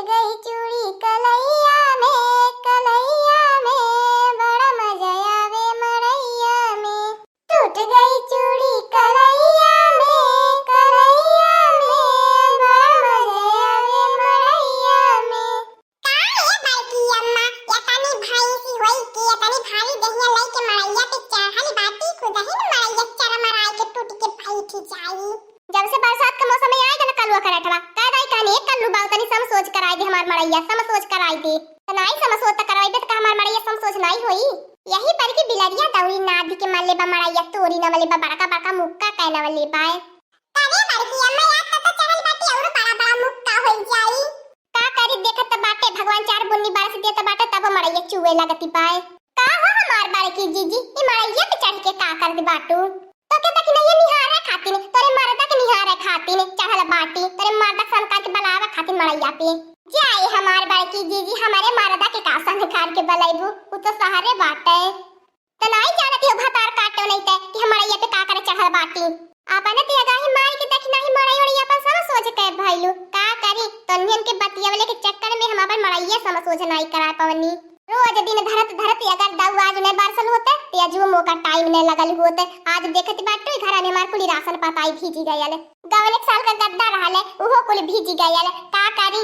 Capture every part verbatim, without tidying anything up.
गई चूड़ी कलैया में, कलैया में, बड़ा मजा आवे मड़ैया में। टूट गई चूड़ी कलैया में, कलैया में, बड़ा मजा आवे मड़ैया में। का ए बड़की अम्मा, एतनी भैंसी होई के, एतनी भारी देहिया लई के मड़ैया पे चढ़ल बाटी, खुदही न मड़ैया चरमराई के टूट के बैठ जाई। जब से बरसात के मौसम में आए ना कलुआ करठवा, कह दाई कहनी, "ए कल्लू बाऊ, तनी सम सोच कराई दे हमार मड़ैया, सम सोच कराई दे।" त नाई सम सोच त करवाइबे त का हमार मड़ैया सम सोच नाई होई? यही पर की बिलरिया दौरी नाद के मले बा मड़ैया, तोरी न मले बा, बड़का बड़का मुक्का कहना वाले बाय। अरे बड़की अम्मा, यार, तब तो चढ़ल बाटी और बड़ा बड़ा मुक्का होई जाई। का करी, देखत त बाटे भगवान चार बुन्नी बरस देत बाटे, तब मड़ैया चुए लगती बाय। का हो हमार बड़की जीजी, ई मड़ैया पे चढ़ के का करत बाटू? तोके देखी नहीं निहारे खातिन, तोरे मर्दा के निहारे खातिन चढ़ल बाटी, तोरे मर्दा के समका के बुलावे खातिन मड़ैया पे। जाए हमार बड़की जीजी, हमारे मर्दा के का संकार के बुलाइबू, उ तो सहरे बाटे। त नाई जानत हो भतार काटो नहीं ते कि हम मड़ैया पे का करे चढ़ल बाटी। आपने ते अगाही मार के देखी नाही मड़ई उड़ई अपन सम सोच के भइलू। का करी, तोन्हन के बतियवले के चक्कर में हम अपन मड़ैया सम सोच नाई करा पवनी। रोज दिन धरत धरत अगर दऊ आज नहीं बरसल होते, ते अजुओ मोका टाइम नहीं लगल होते। आज देखत बाटू घर में हमार कुली राशन पताई भीजी गयल। गवन एक साल का गद्दा रहले, उहो कुल भीजी गयल। का करी?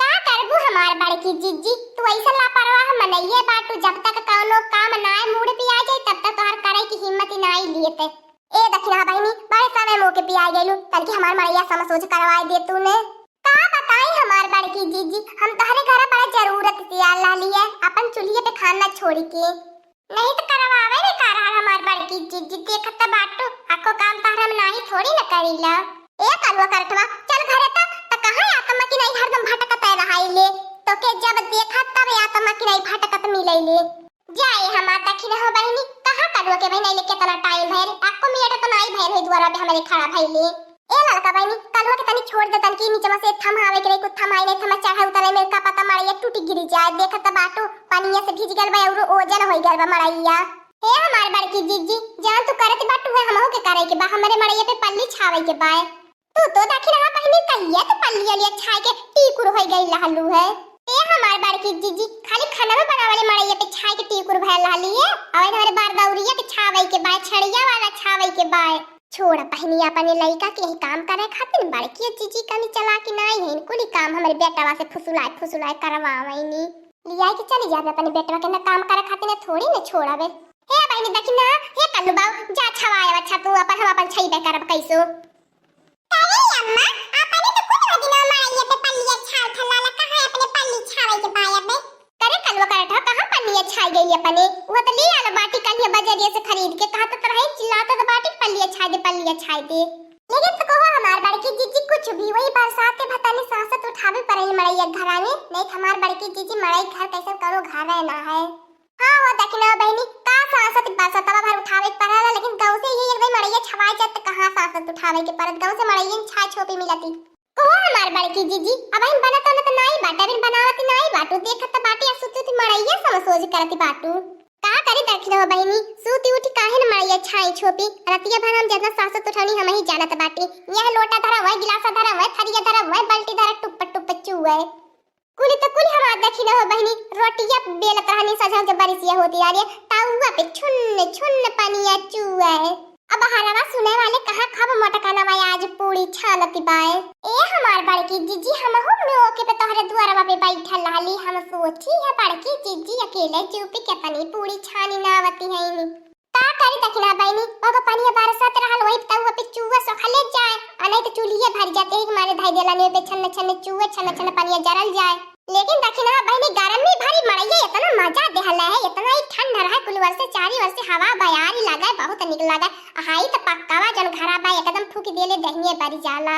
का करबू हमार बड़की जिज्जी, तू ऐसा लापरवाह मनइये बाटू, जब तक कौनो काम नाय मूड़ पे आ जाए, तब तक तोहर करे की हिम्मत ही नाई लिए ते। ए दखिना बहिनी, बड़े समय मौके पे आ गइलू, तनकी हमार मड़ैया समसोझ करवाए दे तूने। का बताई हमार बड़की जिज्जी, हम तोहरे घर बड़ा जरूरत से आ लाली है, अपन चूल्हे पे खाना छोड़ के। नहीं तो करवावे रे का रहल हमार बड़की जिज्जी, देखत त बाटू, अको काम तहरा में नाही थोड़ी न करीला। ए कलुआ करठवा, चल घरे त, त कहाँ आत्मा की नहीं हरदम भटकत रहाइले, तोके जब देखत तब आत्मा की नहीं भटकत मिलैले। जाए हमार दखिना हो बहिनी, कहाँ कलुआ के बहिनी अइले, केतना टाइम भइल, अको मिनट तो नाही भइल होई दुआरा पे हमरे खड़ा भइले। ए ललका बहिनी, कलुआ के तनी छोड़ दे, तनकी नीचवा से थम्हावे के रही, कुछ थम्हाई नहीं, थम्हा चढ़े उतरे में का पता मड़ैया टूटी गिरी जाए। देखत त बाटू, पनिया से भीज गल बा, अउरो ओजन होई गल बा मड़ैया। हे हमार बड़की जिज्जी, जान तू करत बाटू है, हमहू के करे के बा, हमरे मड़ैया पे पल्ली छावे के बा। तू तो दखिना बहिनी कहिया तो पल्ली अलिया छाए के टीकुर होई गई लहलू है। ए हमार बड़की जिज्जी, खाली खाना में बनावले मड़ैया पे छाए के टीकुर भयल लहली है, अउर हमरे बारदौरिया के छावे के बा, छड़िया वाला छावे के बा। छोड़ बहिनी, अपने लइका के यही काम करे खातिर बड़की जीजी कनी चलाकी नाई है, कुली काम हमरे बेटवा से फुसुलाए फुसुलाए करवावैनी। लियाए के चली जाबे अपने बेटवा के, न काम करे खातिर न थोड़ी न छोड़ाबे। हे बहिनी दखिना, हे कल्लू बाऊ, जा छवाए, अच्छा तू अपन, हम अपन छइबे करब कैसो। अरे अम्मा, अपने तो कुल दिनों मड़ैया पे पल्लिया छाव थलाला, कहाँ अपने पल्ली छावे के पाया बे? करे कलुआ करठा, कहाँ पल्लिया छाई गई अपने? वो तो ले आलो बाटी कलिया बजरिया से खरीद के, कहा तो रहे चिल्लाता तो बाटी पल्लिया छाई दे, पल्लिया छाई दे। लेकिन तो कहो हमार बड़की जीजी कुछ भी, वही बरसात के भतानी सांसत उठावे पड़े मड़ैया घरा में, नहीं तो हमार बड़की जीजी मड़ई घर कैसे करो घर है ना है। हाँ हो दखिना बहिनी, का सांसत बरसतवा भर उठावे के पड़ेला, लेकिन गाँव से ये एक मड़ैया छवाए जात तो कहाँ सांसत उठावे के पड़त, गाँव से मड़ैया छाए छोपी मिलती। कहो हमार बड़की जीजी, अबहिन बनत बनत नाई बाटे, अबहिन बनावत नाई बाटू, देखत त बाटे आ सुती उठी मड़ैया समसोज करत बाटू। का करी दखिना बहिनी, सूती उठी काहे न मड़ैया छाई छोपी, रतिया भर हम जितना सासत उठौनी हम ही जानत बाटी। यह लोटा धरा, वह गिलासा धरा, वह थरिया धरा, वह बाल्टी धरा, टुप्प टुप्प चुए। कुली त कुली हमार दखिना बहिनी, रोटिया बेलत रहनी सजल के बरिसिया होती आ रे, तउआ पे छुन्न छुन्न पनिया चुए। अब हरवा सुने वाले कहाँ खब मोटकनवा आज पूरी छानती बाए। ए हमार बड़की जीजी, हमहू मौके पे तोहरे दुआरवा पे बैठल रहली। हम सोची है बड़की जीजी अकेले चुपी के तनी पूरी छानी ना आवती है इनी। का करी दखिना बहिनी, ओगो पनिया बरसत रहल, वही तउआ पे चुआ सोखले जाए, आ नहीं तो चूल्हिए भर जाते ही मारे धाई देला ने पे छन्न छन्न चुए, छन्न छन्न पनिया जरल जाए। लेकिन दखिना बहिनी, गर्मी भरी मड़ैया इतना मजा देहले है, इतना ही ठंड रहे, कुल ओर से चारी ओर से हवा बयारी लगे, बहुत निक लगे। हाई त पक्कावा जन घरा बा एकदम फूकी देले दहिए बरी जाला।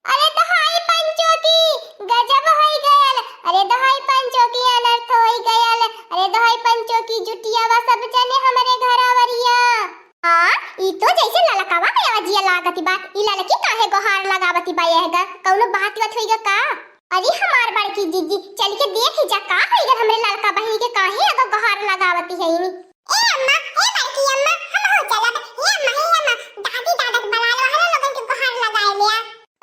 अरे दहाई पंचो की गजब होई गयल, अरे दहाई पंचो की अनर्थ होई गयल, अरे दहाई पंचो की जुटियावा सब जने हमरे घरावरिया। हाँ, ई तो जैसे ललकावा के आवाजिया लागती बा, ई ललकी काहे गोहार लगावती बा यह गा? कौनो बात बात होई गा का? अरे हमार बड़की जीजी, चल के देख ही जा का होई गा हमरे ललका बहिनी के, काहे अगो गोहार लगावती है इनी? ए अम्मा, ए बड़की अम्मा, हम हो चलब। ए अम्मा, ए अम्मा, दादी दादा के बुला लो, हम लोगन के गोहार लगाए लिया।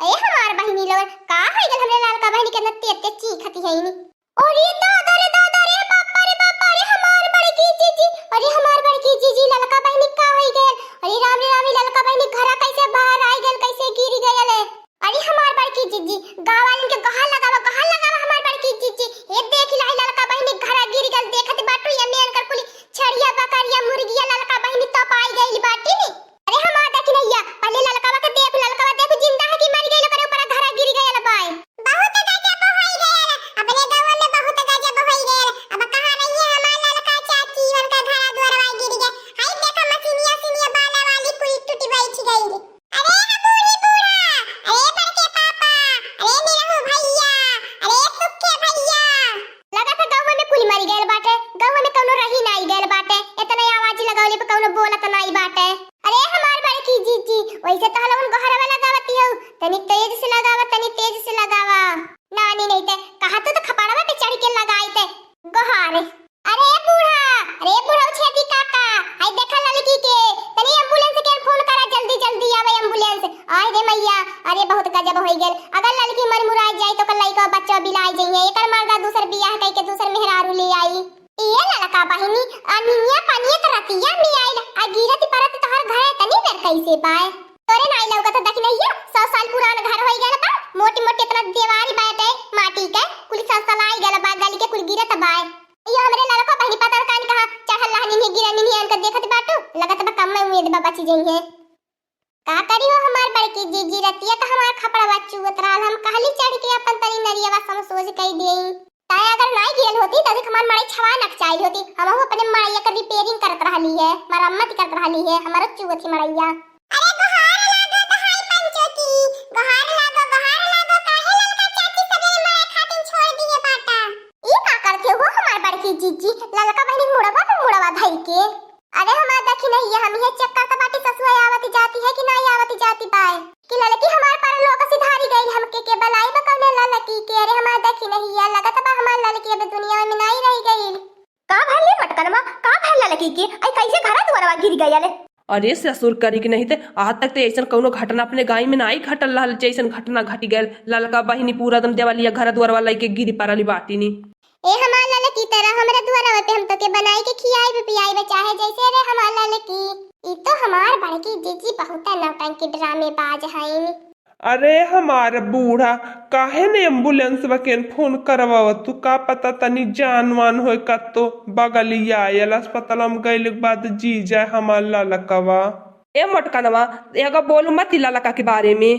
ए हमार बहिनी लोगन, का है आजकल हमरे ललका बहिनी केतना तेज तेज चीखती है इनी। अरे दादा रे दादा रे, बापा रे बापा रे, हमार बड़की जीजी, अरे हमार बड़की जीजी, ललका बहिनी का होई गयल? अरे राम रे राम रे, ललका बहिनी घरा कैसे बाहर आई गयल, कैसे गिर गयल? अरे हमार बड़की जीजी, गाँव वालन के गोहार लगावा, गोहार लगावा हमार बड़की जीजी। ए देख लाई ललका बहिनी घरा गिर गयल, देखत बाटू ये में अनकर कुली छड़िया बकरिया मुर्गिया ललका बहिनी तब आई गइल बाटी नी। अरे हमार देखी नैया, पहले ललकवा के देखू, ललकवा देखू जिंदा है कि मर गइल, ओकरे ऊपर घरा गिर गयल बाय। बहुत गजब होई गयल, अपने गाँव में बहुत गजब होई गयल। अब कहाँ रही है हमार ललका चाची, उनका घरा दुआरवा गिर गए। हाय देखा मशीनिया सिनिया बाला वाली कुली टूटी बैठ गई। अरे बूढ़ी बूढ़ा, अरे बड़के पापा, अरे निरहू भैया, अरे सुखे भैया। लगत है गौवा में कुल मरी गयल बाटे, गौवा में कौनो रही नाई गयल बाटे। इतना आवाज लगौले पे कौनो बोलत नाई बाटे। अरे हमार बड़की जीजी, वैसे तो हलवन गोहरवा लगावती हो, तनी तेज से लगावा, तनी तेज से लगावा। नानी नहीं ते कहा तू तो खपड़वा पे चढ़ के लगाई ते गोहार। अरे बूढ़ा, अरे बूढ़ा छेदी काका, आई देखा ललकी के, तनी एम्बुलेंस के फोन करा, जल्दी जल्दी आवे एम्बुलेंस। आय रे मैया, अरे बहुत गजब होई गेल। अगर ललकी मर मुराई जाई तो कल लइका बच्चा बिलाई जइहे, एकर मर्दा दूसर बियाह कई के दूसर मेहरारू ले आई। ये ललका बहिनी, अनिया पनिया त रतिया में आइल, आ गिरत परत तोहर घरे तनी बेर कैसे बाय? तोरे नाई लौकत दखिनैया, सौ साल पुरान घर होई गयल बा, मोटी मोटी इतना दीवारी बाटे माटी के, कुल सलसलाई गयल बा, गल के कुल गिरत बाय। ये हमरे ललका बहिनी पता न कान कहाँ चढ़ल रहनी है, गिरनी है, इनका देखत बाटू, लगत बा कम में उम्मीद बा बची जइहे। का करी हो हमार बड़की जीजी, रतिया त हमार खपड़वा चुअत रहल, हम कहली चढ़ के अपन तनी नरियवा समसोज कई देई। ताए अगर नाई गिरल होती, त अधिक हमार मड़ई छवा नकचाइल होती। हमहू अपने मड़ैया के रिपेयरिंग करत रहली है, मरम्मत करत रहली है, हमारो चुअत ही मड़ैया। अरे गोहार लागो त हाई पंचो की, गोहार लागो, गोहार लागो, काहे ललका चाची सबेरे मड़ई खातिन छोड़ दिए बाटा? ई का करते हो हमार बड़की जीजी, ललका बहिनी मुड़वा पे मुड़वा धई के? अरे हमार देखी नहीं है, हम ये चेक करत बाटी ससुआ आवत जाती है कि नाई आवत जाती बाय। कि ललकी हमार परलोक सिधारी गइल, हमके के बनाई बा कौने ललकी के। अरे हमार देखी नहीं है, लगत बा हमार ललकी अब दुनिया में नाई रह गइल। का भले मटकनवा, का भल ललकी के? आई कैसे घरा दुआरवा गिर गयल? अरे ससुर करी के नहीं ते, आज तक ते ऐसन कौनो घटना अपने गाँव में नाई घटल रहल, जैसन घटना घटी गयल। ललका बहिनी पूरा एकदम देवलिया घर दुआरवा लइके गिरी परली बाटी नी। ए हमार ललकी, तेरा हमरा दुआरवा पे हम तोके बनाई के खियाई पियाई बचाहे जैसे रे हमार ललकी। ई तो हमार बड़की जीजी बहुत नौटंकी ड्रामेबाज हईन। अरे हमार बूढ़ा, काहे न एम्बुलेंसवा के फोन करवावत तू? का पता तनी जान वान होए कत्तो बगलिया आयल अस्पताल में गइल के बाद जी जाए हमार ललकवा। ए मोटकनवा, एगो बोलू मत ई ललका के बारे में।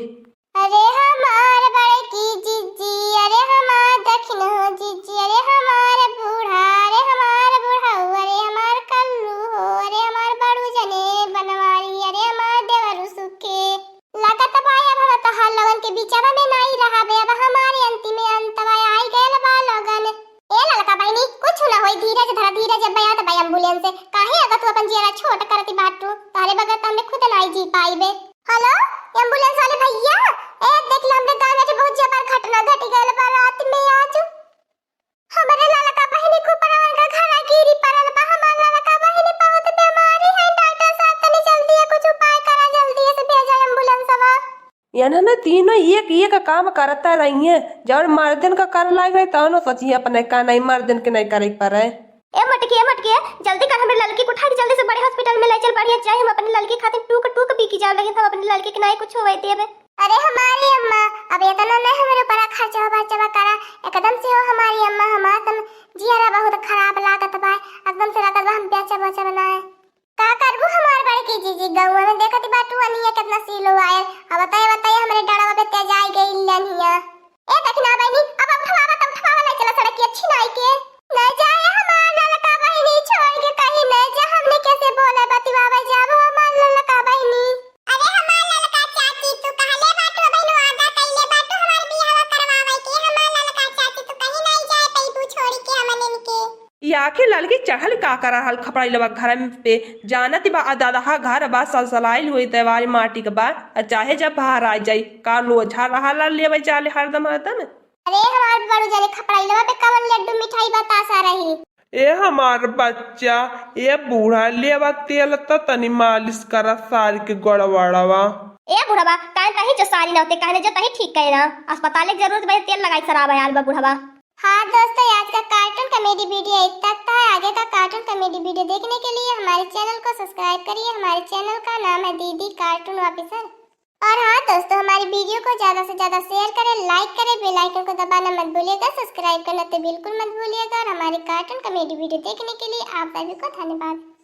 अरे हमार बड़की जीजी, अरे हमार दखिन हो जीजी, अरे हमार बूढ़ा, अरे हमार बुढ़ऊ, अरे हमार कल्लू हो, अरे हमार बड़ू जने बनवारी, अरे हमार देवरू सुखे। लागत बा अब हम तोहार लोगन के बीचवा में नाई रहबे, अब हमारे अंतिम अंतवा आई गयल बा लोगन। ए ललका बहिनी, कुछ ना होई, धीरज धरा, धीरज, अब आवत बा एम्बुलेंस। काहे अगर तू अपन जियरा छोट करती बाटू, तोहरे बगैर त हमने खुद नाई जी पाइबे। हेलो, एम्बुलेंस वाले भैया, ए देख ले, हमरे गांव में आज बहुत जबर घटना घटी गयल बा रात में आज। हमरे ललका बहिनी के ऊपर उनका घरा गिरी पड़ल बा। हमार ललका बहिनी बहुत बीमारी है, डॉक्टर साहब तनी जल्दी कुछ उपाय करा, जल्दी से भेजा एम्बुलेंसवा। इन्हन तीनों एक एक काम करता रहिए, जौन मर्दन का करे लाग रही तौनो सोचिए अपने का नहीं मर्दन के नहीं करे के पड़े। ए मटकी, ए मटकी, जल्दी कर हमरे ललकी के उठा के जल्दी से बड़े हॉस्पिटल में ले चल, बढ़िया चाहे हम अपने ललकी खातिर टूक टूक बिकी जाओ, लेकिन हम अपने ललकी के नहीं कुछ होवे देबे। अरे हमारी अम्मा, अब इतना नहीं हमरे ऊपर खर्चा बर्चा करा, एकदम से हो हमारी अम्मा, हमार एकदम जियरा बहुत खराब लागत बा, एकदम से लागत बा हम बेचा बचा बनाए। का करबू हमार बड़की जीजी, गौवा में देखत बाटू अनिया कितना सीलो आयल। अब बताए बताए हमरे डड़वा पे तेजाई गई लनिया। ए दखिना बहिनी, अब उठवावा त उठवावा ले चला सड़किया छिनाई के। न जाए हमार ललका बहिनी छोड़ के कहीं न जा, हमने कैसे बोले बतिवावे जाबो हमार ललका बहिनी। अरे हमार ललका चाची, तू कहले बाटू बहिनो आगा कइले बाटू हमार बियाहवा करवावे के, हमार ललका चाची तू कहीं नहीं जाए पैबू छोड़ के हमन इनके। ई आखिर ललकी चढ़ल का कर रहल खपड़ैलवा घर पे? जानत बा अददहा घर बा, सलसलाइल होई देवारी माटी के बा, आ चाहे जब बाहर आ जाई, का लोझा रहल लेवे जाले हरदम हरदम। अरे हमार बड़ू जाने खपड़ैलवा पे कवन लड्डू मिठाई बतासा रही। ए हमार बच्चा, ए बूढ़ा लेवा तेल त तनी मालिश करा सार के गड़बड़वा। ए बुढ़वा, काहे तही जो सारी ना होते, काहे जो तही ठीक करे ना। अस्पताल के जरूरत बा, तेल लगाई सराब आयल बा बुढ़वा। हाँ दोस्तों, आज का cartoon comedy video इतना था। आगे का cartoon comedy video देखने के लिए हमारे channel को subscribe करिए। हमारे channel का नाम है दीदी Cartoon Officer। और हाँ दोस्तों, हमारी video को ज्यादा से ज्यादा share करें, like करें, bell icon को दबाना मत भूलिएगा, subscribe करना तो बिल्कुल मत भूलिएगा। और हमारे cartoon comedy video देखने के लिए आप सभी को धन्यवाद।